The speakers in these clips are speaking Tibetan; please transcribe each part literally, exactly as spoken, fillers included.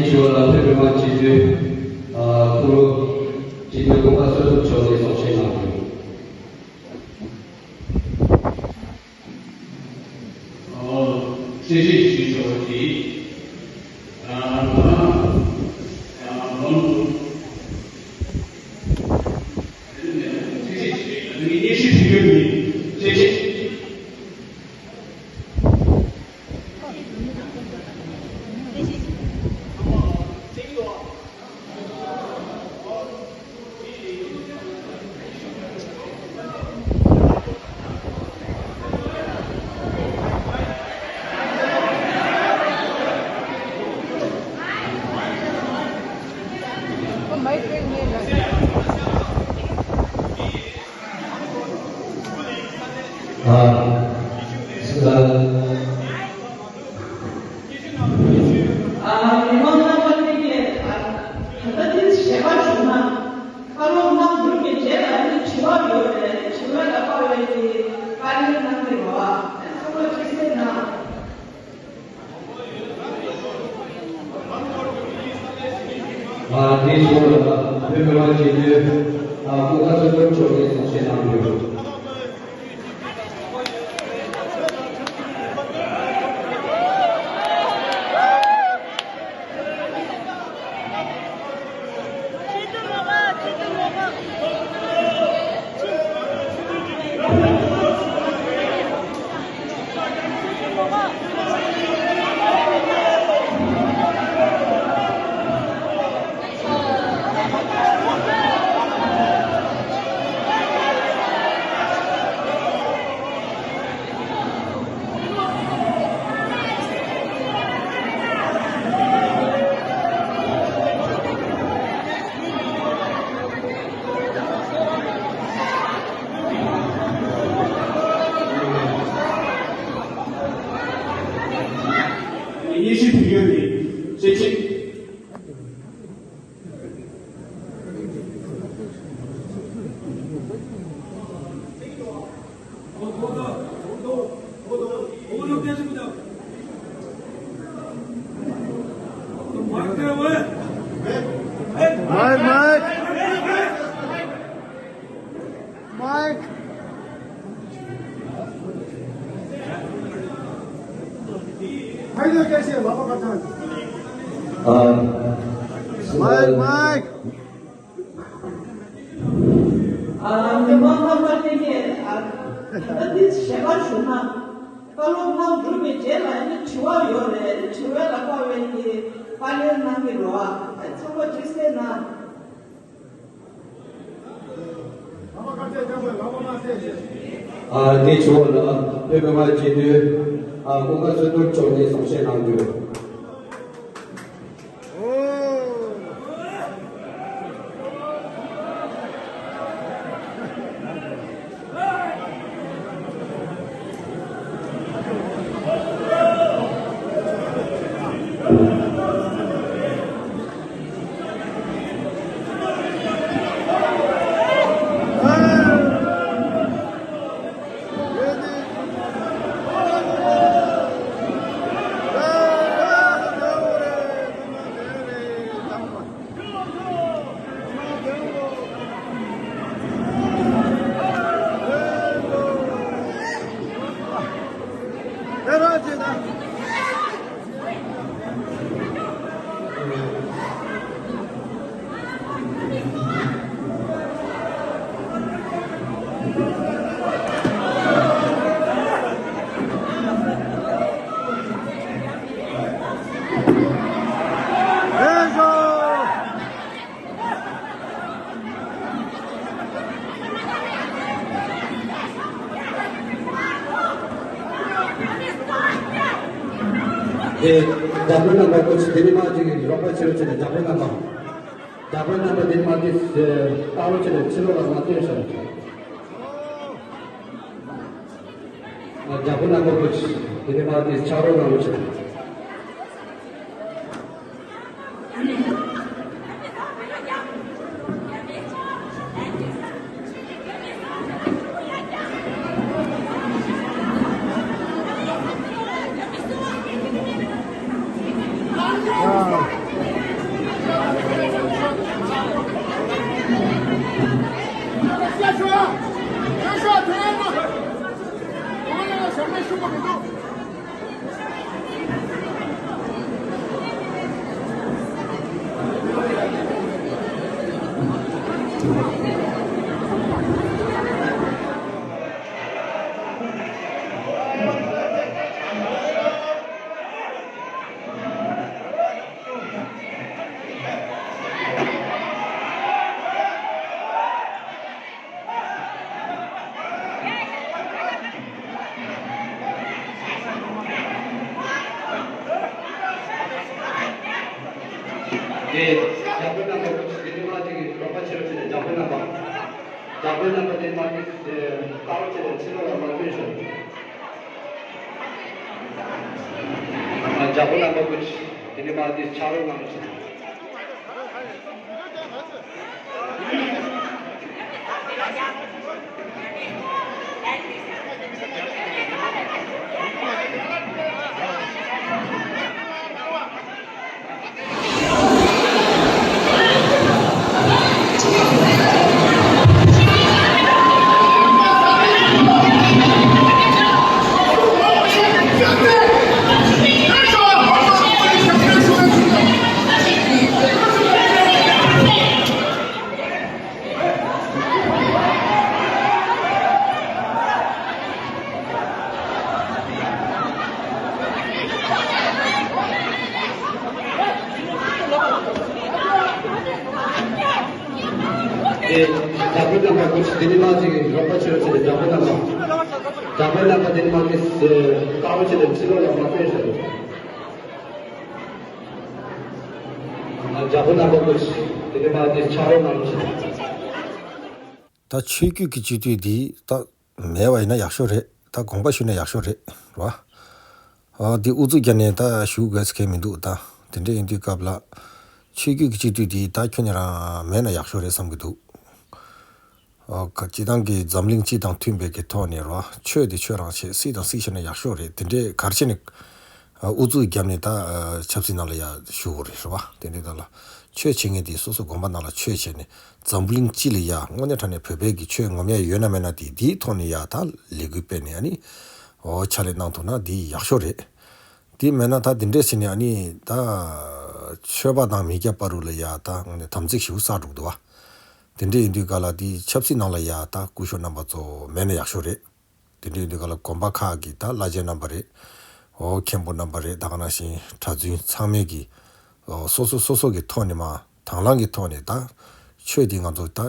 ཞུ་བ་ལ་ཕེབས་པའི་མ་བྱེད་དུས། ཨ། ཁོ་རང་སྤྱི་འཐུས་ཀུན་དགའ་བསོད་ནམས་མཆོག་ནས་གསུང་བཤད་གནང་དགོས། ཨ། གསལ་བཤད་ཞུས་ཆོག་པ་དེ། ཨ། ང་རང་། ཨ། ལམ་དུ། གསལ་བཤད་ཞུས། ངས་སྙན་ཞུ་ཞུ་རྒྱུ་མིན། གསལ་བཤད། ཨ། ཨ། མི་མང་རྣམ་པ་ཐེ་གེ། ཨ། ད་ལྟ་དེ་ཞལ་པར་ཞུ་ན། བཀའ་སློབ་གནང་གྲུབ་པའི་རྗེས་ལ་ནི་དྲི་བ་ཡོད་རེད། དྲི་བ་ལ་དཔག་པའི་གི་བཀའ་ལན་གནང་གི་རེད་བ། ཚང་མ་དྲི་སེ་ན། ཨ། དེའི་ཞོར་ལ་བོད་མི་མང་སྤྱི་འཐུས། ཨ། ཀུན་དགའ་བསོད་ནམས་མཆོག་ནས་གསུང་བཤད་གནང་ཡོད། སྙན་ཞུ་ཕུལ་ཡོད་པའི་གསལ་བཤད། Mic, mic. Mic. Mic, mic. ཨ། མི་མང་རྣམ་པ་ཐེ་གེ། ཨ། ད་ལྟ་འདི་ཞལ་པར་ཞུ་ན། བཀའ་སློབ་གནང་གྲུབ་པའི་རྗེས་ལ་ནི་དྲི་བ་ཡོད་རེད། དྲི་བ་ལ་དཔག་པའི་གི་བཀའ་ལན་གནང་གི་རེད་བ། ཚང་མ་དྲི་སེ་ན། ཨ། དེའི་ཞོར་ལ་བོད་མི་མང་སྤྱི་འཐུས། ཨ། ཀུན་དགའ་བསོད་ནམས་མཆོག་ནས་གསུང་བཤད་གནང་རྒྱུ། དེ་རྒྱ་བོད་རྣམ་པ་སྐུ་མཁྱེན། དེ་ནས་མ་ཅིག་རོགས་པ་བྱེད་རོགས་བྱེད་ནས། རྒྱ་བོད་རྣམ་པ། རྒྱ་བོད་རྣམ་པ་དེ་ནས་མ་དེ་ལྟ་རོགས་བྱེད་ནས། ཕྱི་ལོགས་ལ་མ་སྟོན་ཤོག་རྒྱ་བོད་རྣམ་པ་སྐུ་མཁྱེན། དེ་ནས་མ་དེ་ཕྱག་རོགས་གནང་རོགས་བྱེད། དེ་རྒྱ་དཔོན་རྣམ་པ་ཁོ་ཚོ་དེ་མ་དེ་གི་རོགས་པ་ཆེ་རུ་ཕྱིན་ནས་རྒྱ་དཔོན་རྣམ་པ། རྒྱ་དཔོན་རྣམ་པ་དེ་མ་དེ་དཀའ་བ་ཆེ་ནས་ཕྱི་ལོགས་ལ་མ་ཐོན་ཤོག་རྒྱ་དཔོན་རྣམ་པ་ཁོ་ཚོ་དེ་མ་དེ་ཆ་རོགས་གནང་ཤོག་དེ་རྒྱ་དཔོན་རྣམ་པ་ཁོ་ཚོ་དེ་ནི་མ་ཅིག་རོགས་པ་ཆེ་རུ་ཆེ་རྒྱ་དཔོན་རྣམ་པ། རྒྱ་དཔོན་རྣམ་པ་དེ་ནི་མ་ཅིག་དཀའ་བ་ཆེ་རུ་ཕྱི་ལོགས་ལ་མ་ཐོན་ཤོག་རྒྱ་དཔོན་རྣམ་པ་ཁོ་ཚོ་དེ་ནི་མ་ཅིག་ཆ་རོགས་གནང་ཤོག་ད་ཆོས་བརྒྱུད་ཀྱི་སྤྱི་འཐུས་འདི་ད་མེད་པ་ཡིན་ན་ཡག་ཤོས་རེད། ད་དགོངས་པ་ཞུས་ན་ཡག་ཤོས་རེད་ར། ཨ་འདི་ཨུ་ཚུགས་རྒྱབ་ནས་ད་ཞུ་དགོས་ཟེར་མཁན་མི་འདུག་ད་དེ་འདྲ་ཡིན་དུས་སྐབས་ལ་ཆོས་བརྒྱུད་ཀྱི་སྤྱི་འཐུས་འདི་ད་ཁྱོན་ནས་རང་མེད་ན་ཡག་ཤོས་རེད་བསམ་གྱི་འདུག་ཨ་ཁ་སྤྱི་བཏང་གི་འཛམ་གླིང་སྤྱི་དང་མཐུན་པའི་གི་ཐོག་ནས་ར། ཆོས་དེ་ཆོས་རང་བྱེད། སྲིད་དང་སྲིད་བྱེད་ན་ཡག་ཤོས་རེད། དེ་འདྲའི་གར་བྱས་ནས་ཨ་ཨུ་ཚུགས་བརྒྱབ་ནས་ད་ཨ་ཆབ་སྲིད་ནང་ལ་ཡ་ཞུགས་དགོས་རེད་རེད་བ། དེ་འདྲའི་ཐོག་ལ་ཆོས་བྱེད་མཁན་དེ་སོ་སོ་དགོན་པ་ནང་ལ་ཆོས་བྱས་ནས་འཛམ་གླིང་སྤྱི་ལ་ཡ་དངོས་གནས་དྲང་གནས་བོད་པའི་གི་ཆོས་ངོམ་ཡ་ཡོད་ན་མེད་ན་དེ་དེའི་ཐོག་ནས་ཡ་ད་ལས་འགུལ་སྤེལ་ནས་ཨ་ནི་ཨོ་ཕྱག་ལས་གནང་ཐུབ་ན་དེ་ཡག་ཤོས་རེད། དེ་མེད་ན་ད་དེ་འདྲས་བྱས་ནས་ཨ་ནི་ད་ཆོས་པ་དང་མི་སྐྱ་བར་དུ་ལ་ཡ་ད་དངོས་གནས་དམ་ཚིག་ཞིག་བསགས་འགྲོ་གི་འདུག་བ། དེ་འདྲས་ཡིན་དུས་ག་ལ་དེ་ཆབ་སྲིད་ནང་ལ་ཡ་ད་སྐུ་ཞབས་རྣམ་པ་ཚོ་མེད་ན་ཡག་ཤོས་རེད། དེ་འདྲ་ཡིན་དུས་ག་ལ་དགོན་པ་ཁག་གི་ད་བླ་ཆེན་རྣམ་པ་རེད། འོ་མཁན་པོ་རྣམ་པ་རེད། ད་ག་ནང་བཞིན་གྲྭ་བཙུན་ཚང་མས་ཀྱི་འོ་སོ་སོ་སོ་སོ་གི་ཐོག་ནས་མ་དང་བླངས་ཀྱི་ཐོག་ནས་ད་ཆོས་འདི་ང་ཚོ་ད་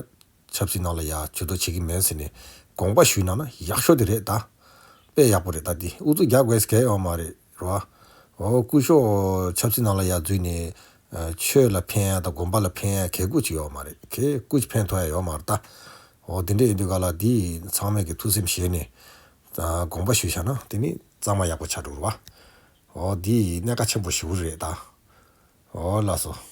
ཆབ་སྲིད་ནང་ལ་ཡ་ཇུས་གཏོགས་བྱེད་ཀྱི་མེད་ཟེར་ནས་དགོངས་པ་ཞུས་གནང་ན་ཡག་ཤོས་དེ་རེད། ད་དཔེ་ཡག་པོ་རེད། ད་འདི་ཨུ་ཚུགས་རྒྱག་དགོས་གལ་ཡོད་མ་རེད་རོ། འོ་སྐུ་ཞབས་ཆབ་སྲིད་ནང་ལ་ཡ་འཛུལ་ནས། ཆོས་ལ་ཕན་ཡ་དང་དགོན་པ་ལ་ཕན་ཡ་གལ་ཀུ་ཅིག་ཡོད་མ་རེད། གལ་ཀུ་ཅིག་ཕན་ཐོགས་ཡ་ཡོད་མ་རེད་ད། འོ་དེ་འདྲ་ཡིན་དུས་ག་ལ་འདི་ཚང་མས་ཀྱི་ཐུགས་སེམས་བཞེས་ནས་དགོངས་པ་ཞུས་བཞག་ན་དེ་ནི་གཙང་མ་ཡག་པོ་ཆགས་འགྲོ་རེད་བ། འོ་འདི་གནད་འགག་ཆེན་པོ་ཞེ་པོ་རེད་ད། འོ་ལགས་སོ།